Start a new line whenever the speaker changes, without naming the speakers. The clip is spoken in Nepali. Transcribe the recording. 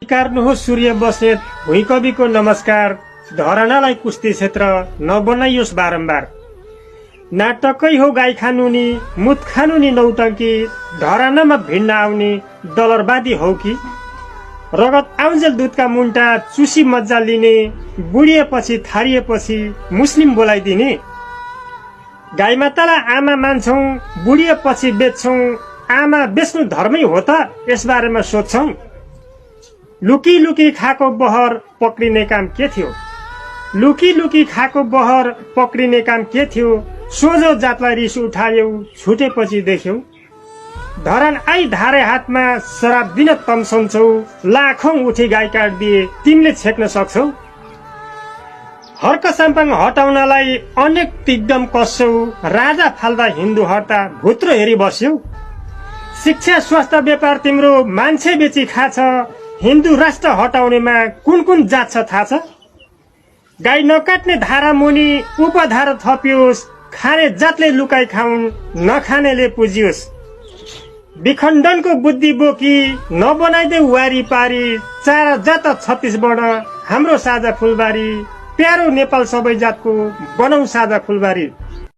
स्वीकार्नुहोस् सूर्य बस्नेत भुइँ कविको नमस्कार। धरनालाई कुस्ती क्षेत्र नबनाइयोस् बारम्बार। नाटकै हो गाई खानुनी मुत खानुनी नौटङ्की। धरनामा भिड्न आउने दलरवादी हौ कि? रगत आउन्जेल दूधका मुन्टा चुसी मज्जा लिने। बुढिएपछि थारिएपछि मुस्लिम बोलाइदिने। गाई मातालाई आमा मान्छौं, बुढिएपछि बेच्छौं। आमा बेच्नु धर्मै हो त? यसबारेमा सोध्छौं। लुकी लुकी खाएको बहर पक्रिने काम के थियो? लुकी लुकी खाएको बहर पक्रिने काम के थियो? सोझो जातलाई रिस उठायौ, छुटेपछि देख्यौ। धरान आई धारे हातमा शराब दिन तम्सन्छौ। लाखौं उठी गाई काट्दिए तिमीले छेक्न सक्छौ। हर्क साम्पाङ हटाउनलाई अनेक तिग्दम कस्यौ। राजा फाल्दा हिन्दू हट्दा भुत्रो हेरी बस्यौ। शिक्षा स्वास्थ्य व्यापार तिम्रो मान्छे बेची खाछ। हिन्दू राष्ट्र हटाउनेमा कुन कुन जात छ थाहा छ? गाई नकाट्ने धारा मुनि उपधारा थपियोस्। खाने जातले लुकाई खाउन्, नखानेले पुजियोस्। विखण्डनको बुद्धि बोकी नबनाइदे वारी पारी। चार जात छत्तीसगढ हाम्रो साझा फुलबारी। प्यारो नेपाल सबै जातको बनाऊ साझा फुलबारी।